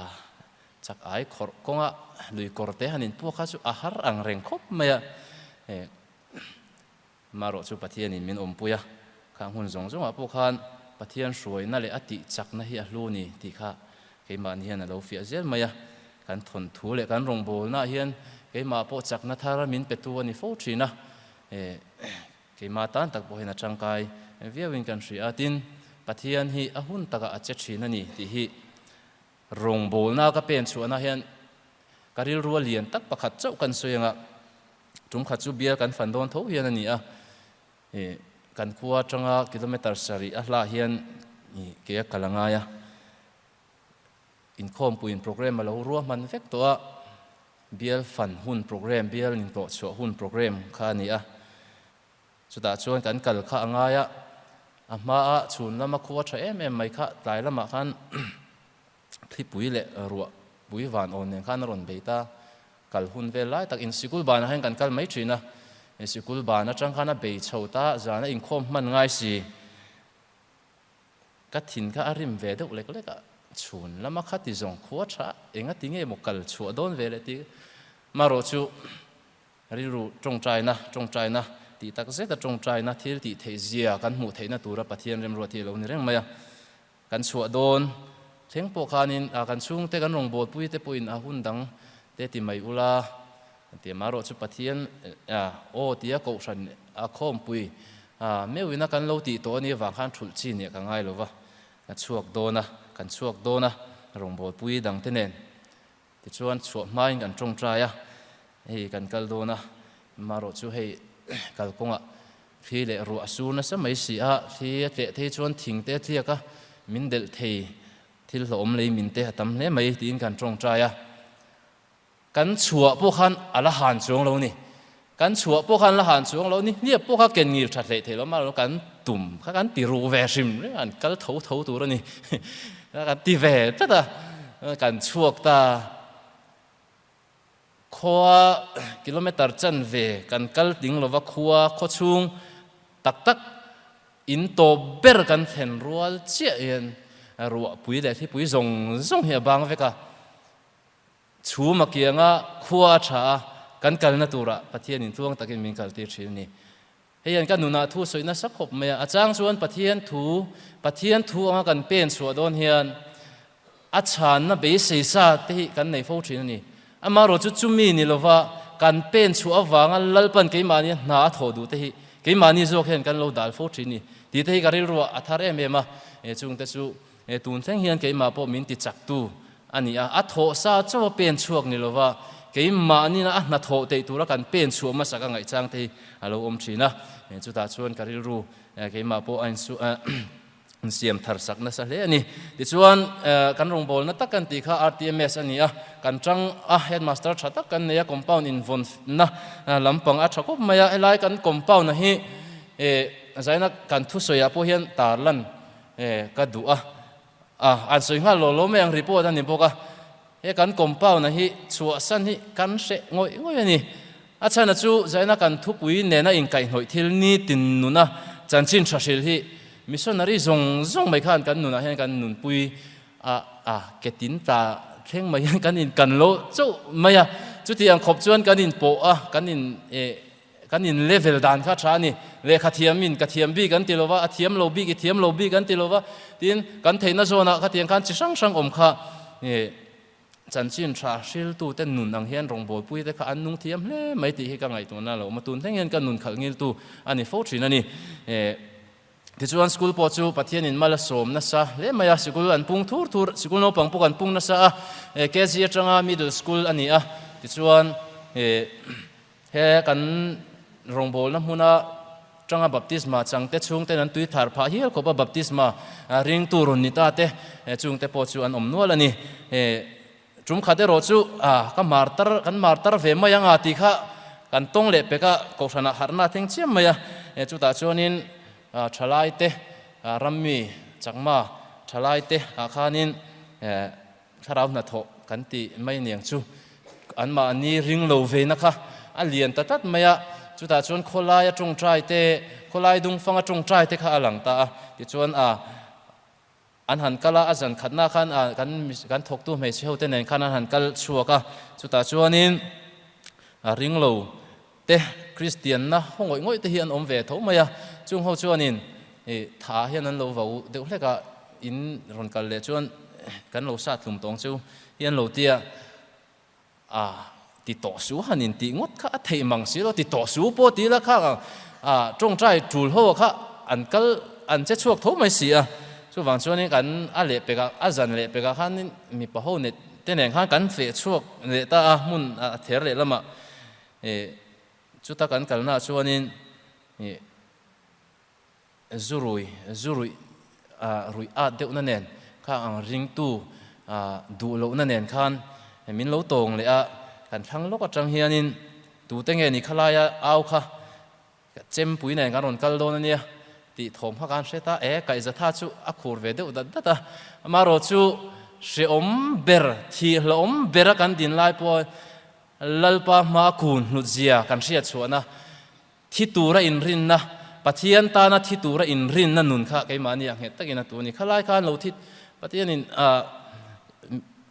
chak ai khawrh kawnga lui kawr te han inpuak kha chu a har ang reng khawp mai a, Marawh chu Pathianin min awmpui a, khang hun zawng zawngah pawh khan Pathian hruaina leh a tih chakna hi a hlu ni tih kha keimahni hian a lo fiah zel mai a. Kan thawnthu leh kan rawngbawlnaah hian keimah pawh chakna thar min petu a ni fo thin a, keimah tan tak pawh hian a tangkai viauin kan hria a. Tin, Pathian hi a hun takah a che thin a ni tih hi rawngbawlna ka pen chhuahna hian ka rilru a lian tak pakhat chauh kan sawi ang a. Tum khat chu bial kan fan dawn tho hian a ni a, ih kan khua atanga kilometre sarih a hlah hian ih ke a kal a ngai a, inkhawmpuiin programme a lo ruahman vek tawh a, bial fan hun programme, bial intlawh chhuah hun programme kha a ni a, chutah chuan kan kal kha a ngai a, a hmaa chhun lama khua tha em em mai kha tlai lamah khan thlipui leh ruah pui van awn nen khan a rawn bei ta. Kal hun vel lai tak in sikul banah hian kan kal mai thin a, sikul ban atang khan a bei chho ta, zan a inkhawm hman ngai si. Ka thin kha a rim ve deuh lek lek a, chhun lama kha ti zawng khua tha enga ti nge maw kal chhuah dawn ve leh tih marawh chu rilru tawngtaina tawngtaina tih tak zeta tawngtaina thil tih theih zia kan hmuh theihna tura Pathian remruat hi a lo ni reng mai a. Kan chhuah dawn thleng pawh khanin kan chhungte kan rawngbawlpui te pawhin a hun dang te ti mai ula kan ti a, marawh chu Pathian aw tia kohhran a khawmpui meuhina kan lo tih tawh a nih avang khan thulh chi nih ka ngai lo va, ka chhuak dawn a, kan chhuak dawn a rawngbawlpui dang te nen. Tichuan chhuah hmain kan tawngtai a, hei kan kal dawn a, marawh chu hei kalkawngah thli leh ruah a sur nasa mai si a, thli a tleh thei chuan thing te a tliak a, min delh thei thil hlawhawm lei min te a tam hle mai tiin kan tawngtai a. Kan chhuah pawh khan a la han chuang lo ni. Kan chhuah pawh khan la han chuang lo ni, hniap pawh kha ken ngil tha hleih theih lo marawh kan tum kha kan ti ruh ve hrim reng a, an kal tho tho tur a ni kan ti ve tlat a, kan chhuak ta khua kilometer chanve kan kal tling lova khua khaw chhung tak tak in tawp ber kan thlen rual chiah hian ruahpui leh thlipui zawng zawng hi a bang vek a. Chhum a kiang a, khua a tha a, kan kalna turah Pathianin tluang takin min kaltir thin a ni. Hei hian ka nunah thu sawi nasa khawp mai a, a chang chuan Pathian thu, Pathian thu anga kan pen chhuah dawn hian a chhanna beisei sa te hi kan nei fo thin a ni. Amaherawhchu chumi ni lova kan pen chhuah avanga Lalpan keimahni hna a thawh duh te hi keimahni zawk hian kan lo dal fo thin a ni. Tih te hi ka rilruah a thar em em a, chungte chu He tun thleng hian keimah pawh min ti chaktu a ni a, a thawh sa chauh a pen chhuak ni lova keimahnin a hna thawh teih tura kan pen chhuah hmasa ka ngaihchang te hi a lo awm thin a, chutah chuan ka rilru keimah pawh a insiam thar sak nasa hle a ni. Tichuan kan rawngbawlna tak kan tih kha RTMS a ni a, kan tang a, headmaster tha tak kan nei a, compound invawnna lampang a tha khawp mai a, helai kan compound-a hi zaina kan thusawiah pawh hian tarlan E, ka duh a. A, an sawi nghal lo lo mai ang report a ni bawk a. He kan compound a hi chhuahsan hi kan hreh ngawih ngawih a ni. A chhana chu zaina kan thupui nena inkaihhnawih thil nitin nuna chanchin tha hril hi missionary zawng zawng mai khan kan nunah hian kan nunpui a, a ke tin ta thleng mai hian kan inkan lo chauh mai a. Chuti ang khawp chuan kan inpawh a, kan in eh Kan in level dan kha tha a ni. Lehkha thiamin ka thiam bik an ti lo va, a thiam lo bik i thiam lo bik an ti lo va, tin kan theihna zawnah khatiang khan chi hrang hrang awm kha chanchin tha hriltute nun ang hian rawngbawlpuite kha an nung thiam hle mai tih hi ka ngaihtuahna a lo awm a, tun thleng hian ka nun khalh ngiltu a ni fo thin a ni. Tichuan school pawh chu Pathianin mal a sawm nasa hle mai a, sikul an pung thur thur, sikul naupang pawh kan pung nasa a, KG atanga middle school a ni a, tichuan He kan rawngbawlna hmuna tanga baptisma changte chhungten an tui thar phah hial khawp a, baptisma ringtu rawn ni ta te chungte pawh chu an awm nual a ni. Tum khat erawh chu ka martar, kan martar ve mai anga tih kha kan tawng leh pek a, kohhranah harhna a thleng chiam mai a, chutah chuanin thalaite rammi chakma thalaite ah khanin Thlarau hnathawh kan tih mai niang chu anmahni ring lo veina kha a lian ta tlat mai a, chutah chuan khawlaia tawngtai te, khawlai dungfanga tawngtai te kha a lang ta a, tichuan a an han kal a, a zan khatna khan a kan kan thawktu hmeichhe ho te nen khan an han kal chhuak a, chutah chuanin a ring lo te Kristianna haw ngawih ngawih te hi an awm ve tho mai a, chung ho chuanin ih tha hian an lo vo deuh hlek a, in rawn kal leh chuan kan lo sat hlum tawng chu hi an lo ti a, a ti tawh su han in tih ngawt kha a theih mang si lo, ti tawh su pawh ti ila khang ang a tawngtai tul ho kha an kal an che chhuak tho mai si a, chuvang chuanin kan a leh pek ah a zan leh pek ah khanin mipa ho net te nen khan kan feh chhuak leh ta a, hmun a ther leh lamah. Ih chuta kan kalnaah chuanin ih zurui zuruih ah ruih at deuhna nen kha ang ringtu ah duh lohna nen khan min lo tawng leh a, kan thlang lawk atang hianin tute nge ni khalaia au kha Chempui nen kan rawn kal dawn a nia tih thawm kha kan hre ta e, kaihzatha chu a khur ve deuh dat dat a, amaherawh chu hreawm ber, thihhlawm bera kan din lai pawh Lalpa hma kun hlutzia kan hriat chhuahna, thi tura inrinna, Pathian tana thi tura inrinna nun kha keimahni a nghet takin a tu a ni. Khalai khan lo thi Pathianin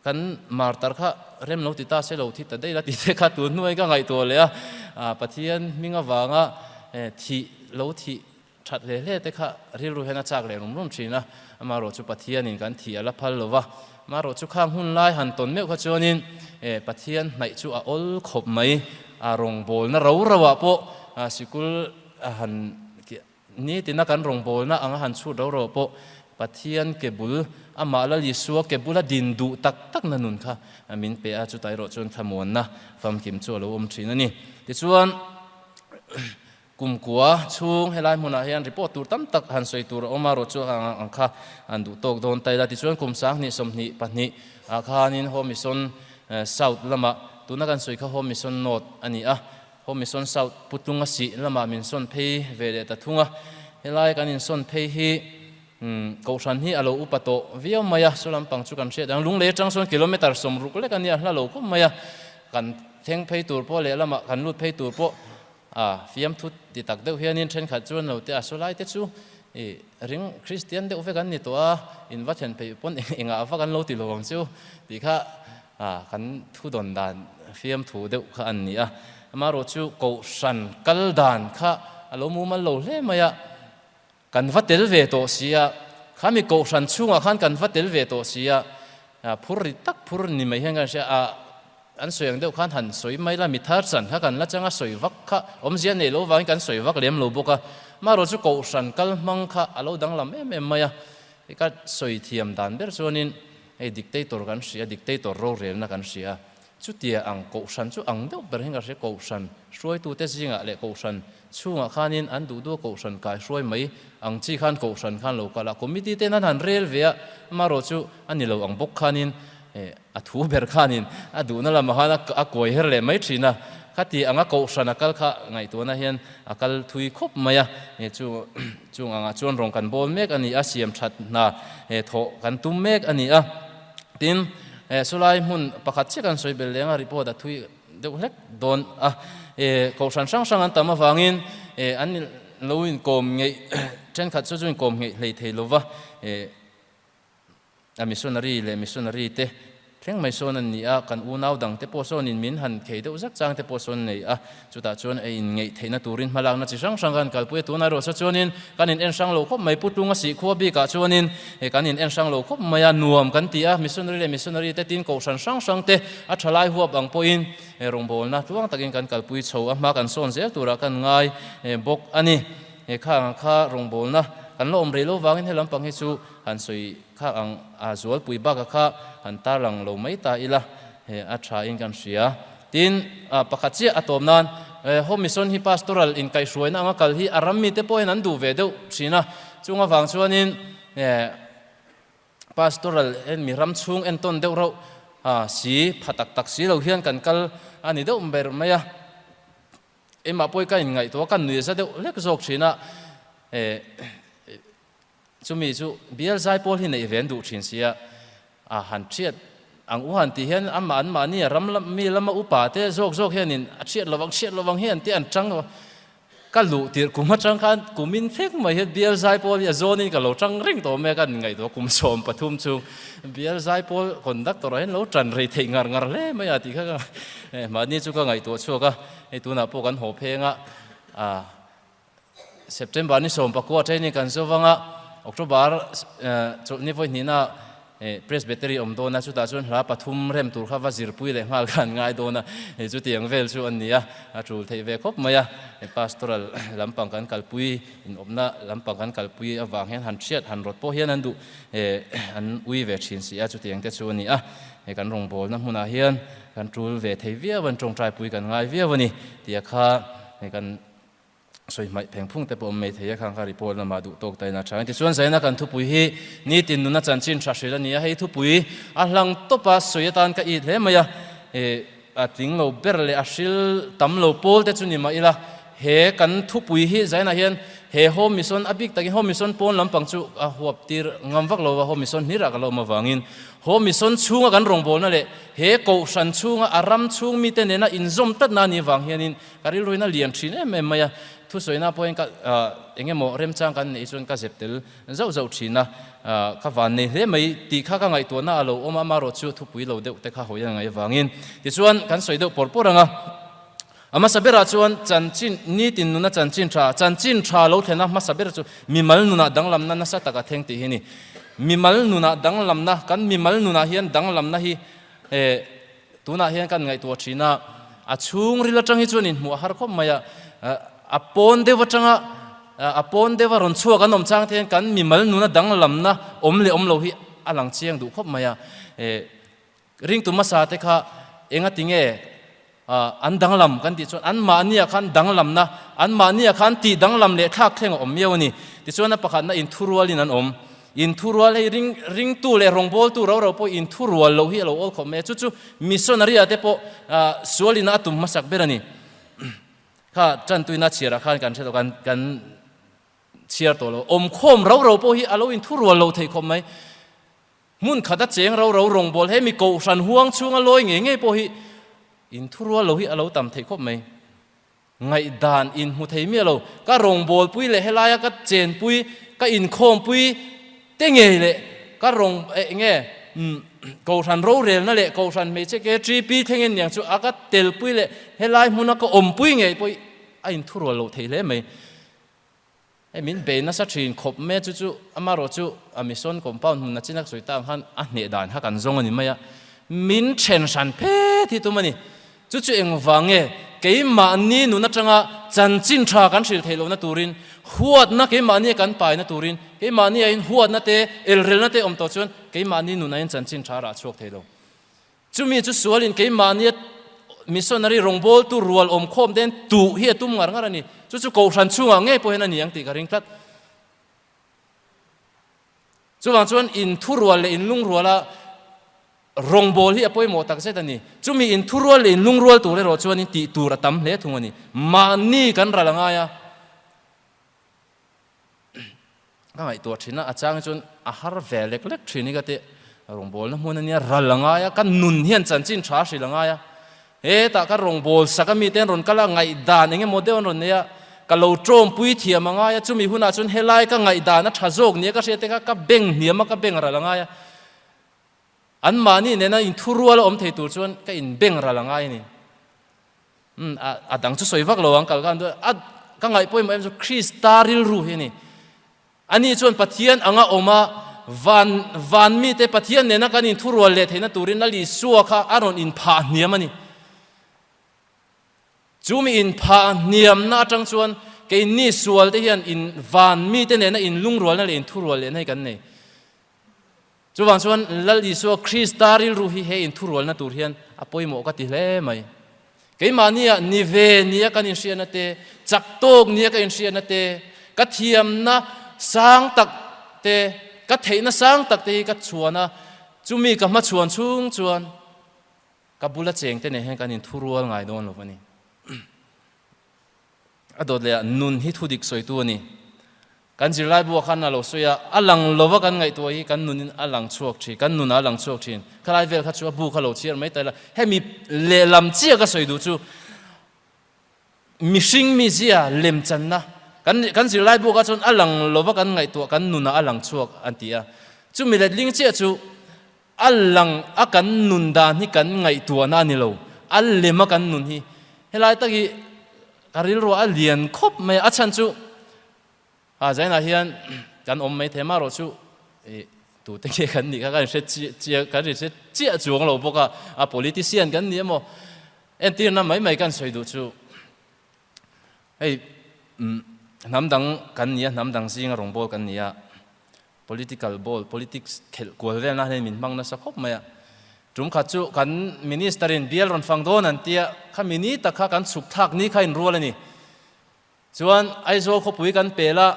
Kan martar kha rem lo ti ta se lo thi ta daih la tih te kha tun hnuai ka ngaihtuah leh a, Pathian hming avanga thih lo thih that hle hle te kha rilru hian a chak leh rum rum thin a, amaherawh chu Pathianin kan thih a la phal lo va, amaherawh chu khang hun lai han tawn meuh kha chuanin Pathian hnaih chu a awl khawp mai, a rawngbawlna ro ro ah pawh sikul a han Nitina kan rawngbawlna anga han chhut ro ro pawh Pathian ke bul, amah Lal Isua ke bula din duh tak takna nun kha min pe a, chutah erawh chuan thlamuanna famkim chu a lo awm thin a ni. Tichuan, kumkua chhung helai hmunah hian report tur tam tak han sawi tur a awm a, rawh chu ang kha an duh tawk dawn ta ila. Tichuan, kum 20 22 ah khanin Home Mission South lamah, tuna kan sawi kha Home Mission North a ni a, Home Mission South Putlung a sih lamah min sawn phei ve leh ta thung a, helai kan insawn phei hi Kohhran hi a lo upa tawh viau mai a, saw lampang chu kan hriat ang, Lunglei atang sawn kilometre 60 lek a nia, hla lo khawp mai a, kan thleng phei tur pawh leh lamah kan lut phei tur pawh a fiamthu ti tak deuh hianin thenkhat chuan lo te a saw lai te chu i ring Kristian deuh vek an ni tawh a, in va thlen phei pawn engah vak an lo ti lo ang chu tih kha A, kan thudawn dan fiamthu deuh kha an ni a, amaherawh chu kohhran kal dan kha a lo mumal lo hle mai a, kan va tel ve tawh si a, khami kohhran chhungah khan kan va tel ve tawh si a, phur ri tak phur ni mai hian kan hria a, an sawi ang deuh khan han sawi mai la, mi thar chan kha kan la chang a, sawi vak kha awmzia nei lo vangin kan sawi vak lem lo bawk a, amaherawh chu kohhran kal hmang kha a lo danglam em em mai a, ka sawi thiam dan ber chuanin Hei dictator kan hria, dictator rorelna kan hria. Chutia ang kohhran chu ang deuh ber hian ka hria, kohhran hruaitute zingah leh kohhran chhungah khanin an duh duh a kohhran kai hruai mai ang chi khan kohhran khan lo kal a, committee ten an han rel ve a, amaherawh chu a ni lo ang bawk khanin a thu ber khanin a duhna lamah khan a kuai her leh mai thin a. Khati anga kohhran a kal kha ngaihtuahna hian a kal thui khawp mai a, chu chung angah chuan rawn kan bawl mek a ni a, siam that hna thawh kan tum mek a ni a. Tin, sawlai hmun pakhat chiah kan sawi bel leng a, report a thui deuh hlek dawn a, kohhran hrang hrang an tam avangin an lo inkawm ngeih thenkhat chu chu inkawm ngeih hlei thei lova, A missionary leh missionary te thleng mai sawn an ni a, kan unau dang te pawh sawnin min han khei deuh zak chang te pawh sawn nei a, chutah chuan a in ngeih theihna turin hmalakna chi hrang hrang kan kalpui a, tunah erawh saw chuanin kan in en hrang lo khawp mai, Putlunga Sihkhua bikah chuanin kan in en hrang lo khawp mai a, nuam kan ti a, missionary leh missionary te tin kohhran hrang hrang te a tha lai huap ang pawhin rawngbawlna tluang takin kan kalpui chho a, hma kan sawn zel turah kan ngai bawk a ni. He khang ang kha rawngbawlna kan la awm rei lo vangin he lampang hi chu han sawi kha ang a zualpui bakah kha han tarlang lo mai ta ila he a tha in kan hria. Tin, pakhat chiah a tawm nan Home Mission hi pastoral inkaihhruaina anga kal hi a ram mite pawhin an duh ve deuh thin a, chung avang chuanin pastoral en mi ram chhung entawn deuh rauh si pha tak tak si lo hian kan kal a ni deuh ber mai a. Engmah pawh hi ka inngaihtuah a, ka nui za deuh hlek zawk thin a, eh chumi chu bial zai pawl hi neih ve an duh thin sia, a han thiat ang u han tih hian amah an mahni a ram lam mi lama upa te zawk zawk hianin a thiat lovang thiat lovang hi an tih an tang ka luh tirh kum atang khan kumin thleng mai hian bial zai pawl hi a zawnin ka lo tang reng tawh mai a, ka inngaihtuah kum 13 chung bial zai pawl conductor ah hian lo tan rei theih ngar ngar hle mai a tih kha ka Mahni chu ka ngaihtuah chhuak a, hei tunah pawh kan haw pheng a, ah September ni 19 training kan zo vang a, October chawlhni vawi hnihna Presbytery awm dawn a, chutah chuan hla pathum rem tur kha va zirpui leh nghal kha an ngai dawn a, hei chutiang vel chu an ni a, a tul theih ve khawp mai a, pastoral lampang kan kalpui inawpna lampang kan kalpui avang hian han hriat han rawt pawh hian an duh an ui ve thin si a, chutiang te chu a ni a, hei kan rawngbawlna hmunah hian Kan tul ve thei viau a, tawngtai pui kan ngai viau a ni tia kha hei kan sawi hmaih pheng phung te pawh awm mai thei a, khang kha report lamah duh tawk ta in a tha. Tichuan Zaina kan thupui hi nitin nuna chanchin tha hrilh a ni a, hei thupui a hlang tawp a sawi atan ka it hle mai a, eh a tling lo ber leh a hril tam lo pawl te chu ni mah ila he kan thupui hi Zaina hian he Home Mission a bik takin Home Mission pawn lampang chu a huap tir ngam vak lo va, Home Mission hnirah ka lo awm avangin Home Mission chhunga kan rawngbawlna leh he kohhran chhunga a ram chhung mite nena inzawm tlatna a nih vang hianin ka rilruin a lian thin em em mai a. Thusawiina pawhin ka eng emaw remchang kan neih chuan ka zep tel zauh zauh thin a, ka van nei hle mai tih kha ka ngaihtuahna a lo awm a, amaherawhchu thupui lo deuh te kha hawi a ngaih avangin tichuan kan sawi deuh pawr pawr ang a. A hmasa berah chuan chanchin, nitin nuna chanchin tha, chanchin tha lo thlen a hmasa ber chu mimal nunah danglamna nasa taka thleng tih hi a ni. Mimal nunah danglamna, kan mimal nunah hian danglamna hi eh tunah hian kan ngaihtuah thin a, a chhungril atang hi chuan inhmuh a har khawp mai a, a pawn deuh atanga a pawn deuha rawn chhuak an awm chang te hian kan mimal nuna danglamna awm leh awm lo hi a lang chiang duh khawp mai a. Eh Ringtu hmasa te kha enga ti nge an danglam kan tih chuan anmahnia khan danglamna, anmahnia khan tih danglam leh thlak thleng a awm miau a ni. Tichuan a pakhatna inthurualin an awm. Inthurual hei ring ringtu leh rawngbawltu ro ro pawh inthurual loh hi a lo awl khawp mai a. Chu chu missionary ah te pawh sualina a tum hmasak ber a ni. Kha tantuina chhiarah khan kan hre tawh kan kan chhiar tawh lo. Awmkhawm ro ro pawh hi a lo inthurual loh theih khawp mai. Hmun khat a cheng ro ro rawngbâwl he mi kohhran huang chhunga lawi ngei ngei pawh hi inthurual lo hi a lo tam theih khawp mai. Ngaihdan inhmu thei miah lo, ka rawngbâwlpui leh helaia ka chenpui, ka inkhawmpui te ngei leh ka rawng eh nge kohhran rorelna leh kohhran hmeichhe KTP thlengin niang chu a ka telpui leh helai hmuna ka awmpui ngei pawh hi a inthurual loh theih hle mai. Hei min bei nasa thin khawp mai a, chu chu amaherawh chu a mission compound hmun a chin a sawi tak ang khan a hneh dan kha kan zawng a ni mai a, min then hran phet hi tum a ni. Chu chu engvang nge keimahni nun atanga chanchin tha kan hrilh theih lohna turin, huatna keimahni kan paina turin, keimahni ah hian huatna te, elrelna te awm tawh chuan keimahni nun ah hian chanchin tha a rah chhuak thei lo. Chumi chu sualin keimahnia missionary rawngbawltu rual awmkhawm ten tuh hi a tum ngar ngar a ni. Chu chu kohhran chhungah ngei pawh hian a ni ang tih ka ring tlat. Chuvang chuan inthurual leh inlungruala. Rawngbawl hi a pawimawh tak zet a ni. Chumi inthurual leh inlungrual tur erawh chuanin tih tur a tam hle thung a ni. Mahni kan ral a ngai a. Ka ngaihtuah thin a, a chang chuan a har ve lek lek thin hi ka ti. Rawngbawlna hmun a nia, ral a ngai a, ka nun hian chanchin tha a hrilh a ngai a. Hetah ka rawngbâwl sak a mite an rawn kal a, ngaihdan eng emaw deuh an rawn nei a, ka lo ṭawmpui thiam a ngai a, chumi hunah chuan helai ka ngaihdan a ṭha zawk nia ka hriat te kha ka beng hniam a, ka beng ral a ngai a. Anmahni nena inthurual a awm thei tur chuan ka inbeng ral a ngai a ni. Umm, a, a dang chu sawi vak lo ang kal khan a, ka ngaih pawimawh em chu Krista rilru hi a ni. Ani chuan Pathian anga awm a, van, van mite Pathian nena kan inthurual leh theihna turin Lal Isua kha a rawn inphah hniam a ni. Chu mi inphah hniamna atang chuan keini sualte hian in, van mite nena inlungrualna leh inthurual lehna hi kan nei. Chuvang chuan Lal Isua Krista rilru hi he inthurualna tur hian a pawimawh ka ti hle mai. Keimahnia ni ve nia kan inhriatna te, chak tawk nia ka inhriatna te, ka thiamna sang tak te, ka theihna sang tak te hi ka chhuan a, chumi ka hmachhuan chhung chuan ka bula chengte nen hian kan inthurual ngai dawn lo a ni. A dawt leh ah nun hi thudik sawitu a ni. Kan zirlai buah khan a lo sawi a, a lang lova kan ngaihtuah hi kan nunin a lang chhuak thin, kan nunah a lang chhuak thin. Khalai vel kha chu a bu kha lo chhiar mai ta ila, hemi lehlam chiah ka sawi duh chu mihring mizia lemchanna kan kan zirlai buah kha chuan a lang lova kan ngaihtuah kan nunah a lang chhuak an ti a. Chumi letling chiah chu A lang a kan nun dan hi kan ngaihtuahna a ni lo, a lem a kan nun hi. Helai tak hi ka rilruah a lian khawp mai a, a chhan chu a zainah hian kan awm mai thei amaherawh chu ih tute nge kan nih kha kan hre chiah kan hre chiah chuang lo bawk a, a politician kan ni emaw entirna mai mai kan sawi duh chu hei hnam dang kan ni a, hnam dang zinga rawngbawl kan ni a. Political ball, politics khelh kual vel nan hian min hmang nasa khawp mai a. Tum khat chu kan Minister in bial rawn fang dawn an tia, khami ni tak kha kan chhuk thlak ni kha inrual a ni. Chuan Aizawl khawpui kan pel a,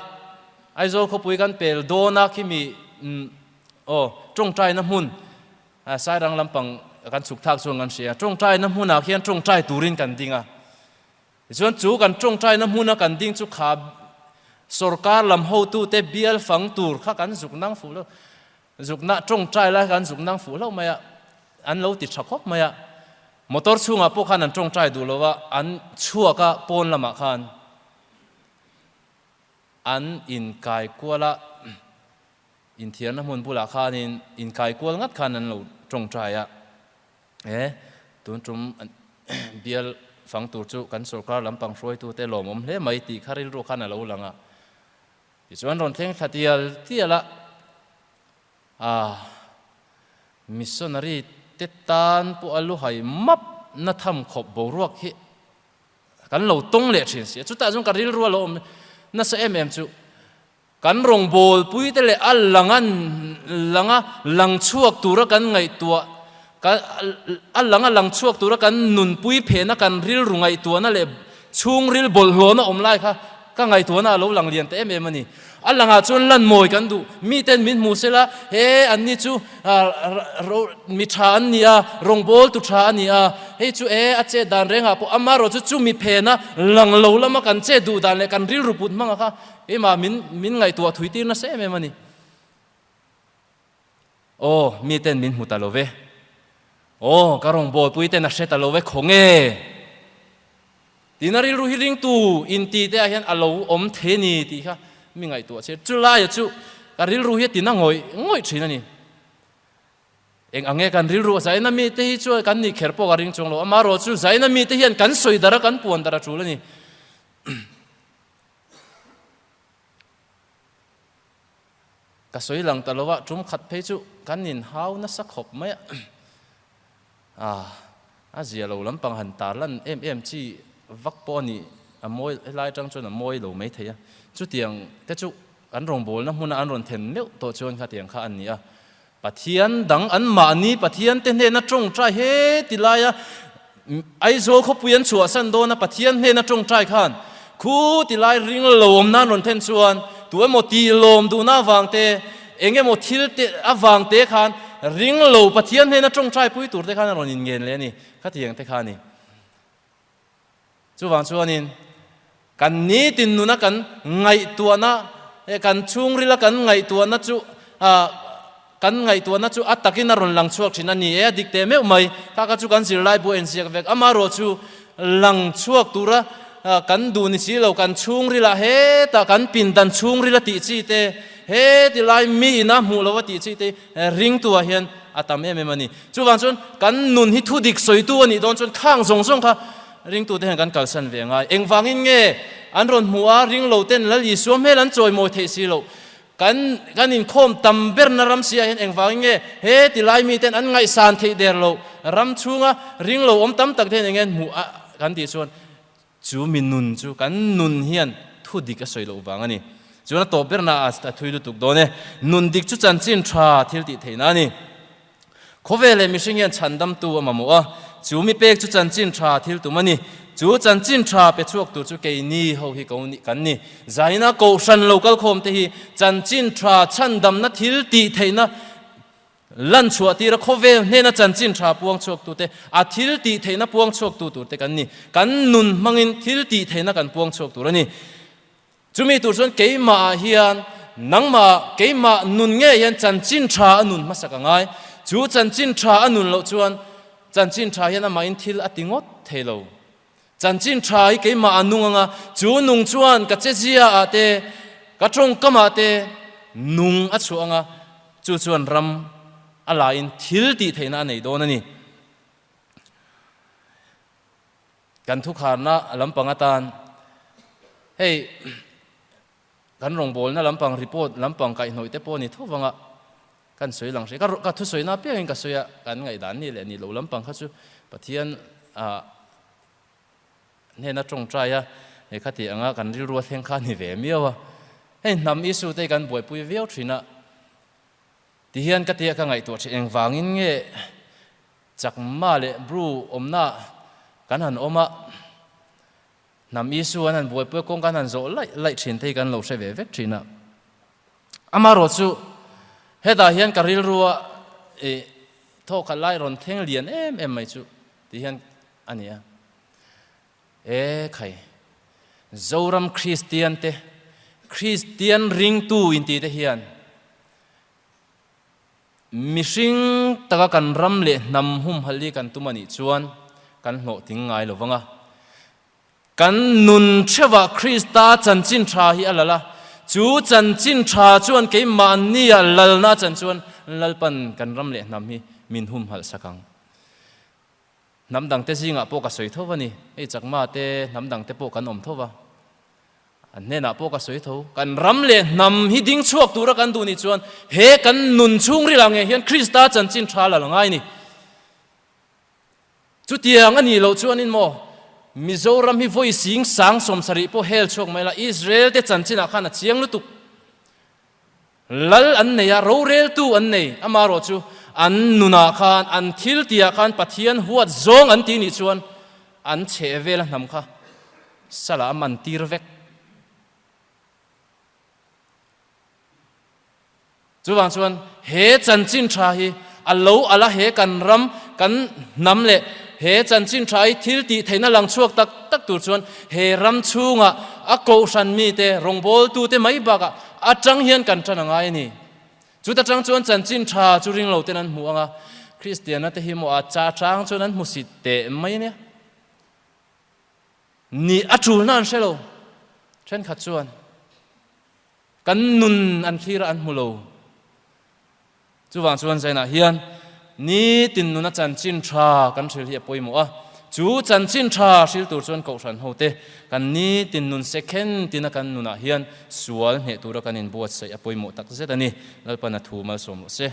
Aizawl khawpui kan pel dawn a khimi aw tawngtaina hmun Sairang lampang kan chhuk thlak chuan kan hria. Tawngtaina hmunah khian tawngtai turin kan ding a. Tichuan chu kan tawngtaina hmuna kan ding chu kha sorkar lam hotute bial fang tur kha kan zuk nang fuh lo, zuk na tawngtai lai kha an zuk nang fuh hlauh mai a, an lo ti tha khawp mai a. Motor chhungah pawh khan an tawngtai duh lo a, an chhuak a pawn lamah khan an inkai kual a, inthiarna hmun bulah khanin inkai kual ngat khan an lo tawngtai a. E, tun tum bial fang tur chu kan sorkar lampang hruaitute lawmawm hle mai tih kha rilru khan a lo lang a. Tichuan rawn thleng thla tial tial a, a missionary te tan pawh a luhai map na tham khawp boruak hi kan lo tawng leh thin si a. Chutah chuan ka rilru a lo awm nasa em em chu Kan rawngbawlpuite leh a lang a langa lang chhuak tura kan ngaihtuah, a langa lang chhuak tura kan nunpui phehna kan rilru ngaihtuahna leh chhungril bawlhhlawhna awm lai kha ka ngaihtuahna a lo lang lian ta em em a ni. A langah chuan lan mawi kan duh. Miten min hmu sela, he anni chu mi tha an ni a, rawngbawltu tha a ni a, hei chu e a chet dan rengah pawh amaherawh chu chumi phena lang lo lama kan chet duh dan leh kan rilru put hmanga kha Keimah min min ngaihtuah thui tir nasa em em a ni. Aw, mi ten min hmu ta lo ve. Aw, ka rawngbawlpui ten a hre ta lo ve, khawnge? Tina rilru hi ringtu inti te ah hian a lo awm thei a ni tih kha mi ngaihtuah che. Chulaia chu ka rilru hi a tina ngawih ngawih thin a ni. Eng ang nge kan rilru a zaina mite hi chuan kan nih kher pawh ka ring chuang lo. Amaherawh chu zaina mite hian kan sawi dar a, kan puan dar a tul a ni. Ka sawi lang ta lo a, tum khat phei chu kan inhau nasa khawp mai a, ah a zia lo lampang han tar lan em em chi vak pawh a nih a mawi helai atang chuan a mawi lo mai thei a, chutiang te chu kan rawngbawlna hmuna an rawn then meuh tawh chuan khatiang kha a ni a. Pathian dang an mahni Pathian te hnena tawngtai he ti laia Aizawl khawpui an chhuahsan dawna Pathian hnena tawngtai khan khu ti lai ring lawm nan rawn then chuan tu emaw ti lawm duhna avang te eng emaw thil te avang te khan ring lo Pathian hnena tawngtai pui tur te khan a rawn inngen leh a ni. Khatiang te kha a ni. Chuvang chuanin kan nitin nuna kan ngaihtuahna, kan chhungrila kan ngaihtuahna chu kan ngaihtuahna chu a takin a rawn lang chhuak thin a ni e, a dik teh meuh mai. Kha kha chu kan zirlai bu a inziak vek. Amaherawh chu lang chhuak tura kan duh ni si lo, kan chhungrilah hetah kan pindan chhungrila tih chi te, heti lai mi ina hmuh lova tih chi te ringtuah hian a tam em em a ni. Chuvang chuan kan nun hi thu dik sawitu a nih dawn chuan khang zawng zawng kha ringtute hian kan kalsan ve ngai. Engvangin nge an rawn hmuh a, ringlo ten Lal Isua hmel an chawimawi theih si loh. Kan kan inkhawm tam berna ram siah hian engvangin nge he ti lai miten an ngaihsan theih der loh. Ram chhunga ringlo awm tam tak te hian enge an hmuh a kan tih chuan chu mi nun chu kan nun hian thu dik a sawi loh vang a ni. Chuan a tawp berna a thui lutuk dawn e. Nun dik chu chanchin tha thil tih theihna a ni. Khawvel leh mihring hian chhandamtu a mamawh a, chu mi pek chu chanchin tha thil tum a ni. Chu chanchin tha pe chhuak tur chu keini ho hi ko kan ni. Zaina kohhran lo kalkhawm te hi chanchin tha chhandamna thil tih theihna lan chhuah tira khawvel hnena chanchin tha puang chhuaktute, a thil tih theihna puang chhuaktu tur te kan ni. Kan nun hmangin thil tih theihna kan puang chhuak tur a ni. Chumi tur chuan keimahah hian nangmah keimah nun ngei hian chanchin tha a nun hmasak a ngai. Chu chanchin tha a nun loh chuan chanchin tha hian amahin thil a ti ngawt thei lo. Chanchin tha hi keimah a nung anga chu nung chuan ka chezia ah te ka tawngkamah te nung a chhuah anga chu chuan ram a lain thil tih theihna a nei dawn a ni. Kan thukharna lampang atan hei kan rawngbawlna lampang report lampang kaihhnawih te pawh a ni tho vang a, kan sawi lang hre. Ka thusawina apiangin ka sawi a, kan ngaihdan ni leh ni lo lampang kha chu Pathian hnena tawngtai a, hei khati anga kan rilru a thleng kha a ni ve miau a. Hei hnam issue te hi kan buaipui viau thin a, tihian ka tia ka ngaihtuah thin engvangin nge Chakma leh Bru awmna kan han awm a, hnam Isu an han buaipui a, kawng kan han zawh laih laih thin te hi kan lo hre ve vek thin a. Amaherawh chu hetah hian ka rilrua ih thawkhat lai rawn thleng lian em em mai chu ti hian a ni a. E khai, Zoram Kristian te, Kristian ringtu inti te hian Mihring taka kan ram leh hnam humhalh hi kan tum a nih chuan kan hlawhtling ngai lo vang a. Kan nun theuhah Krista chanchin tha hi a lal a, chu chanchin tha chuan keimahnia lalna a chan chuan Lalpan kan ram leh hnam hi min humhalh sak ang. Hnam dangte zingah pawh ka sawi tho a ni. Hei Chakma te, hnam dangte pawh kan awm tho va. An hnenah pawh ka sawi tho. Kan ram leh hnam hi ding chhuak tura kan duh nih chuan he kan nun chhungril ang ngei hian Krista chanchin tha la la ngai ni. Chutiang a nih loh chuanin maw Mizoram hi vawi sing sang 70 pawh hel chhuak mai la, Israel te chanchinah khan a chiang lutuk. Lal an nei a, roreltu an nei. Amaherawh chu an nunah khan, an thil tihah khan Pathian huat zawng an ti nih chuan an chheh vel a hnam kha salah a man tir vek. Chuvang chuan he chanchin tha hi a lo ala he kan ram, kan hnam leh he chanchin tha hi thil tih theihna lang chhuak tak tak tur chuan he ram chhungah a kohhran mite, rawngbawltute mai bakah atang hian kan tan a ngai a ni. Chuta tang chuan chanchin tha chu ring lo ten an hmu ang a, Kristiana te hi maw a cha tang chuan an hmu si teh mai a nia. Ni a tulna an hre lo. Thenkhat chuan kan nun an thlir a an hmu lo. Chuvang chuan Zainah hian nitin nuna chanchin tha kan hril hi a pawimawh a, chu chanchin tha hril tur chuan Kohhran hote kan nitin nun sekhen tina kan nunah hian sual hneh tura kan inbuatsaih a pawimawh takzet a ni. Lalpan a thu malsawm rawh se.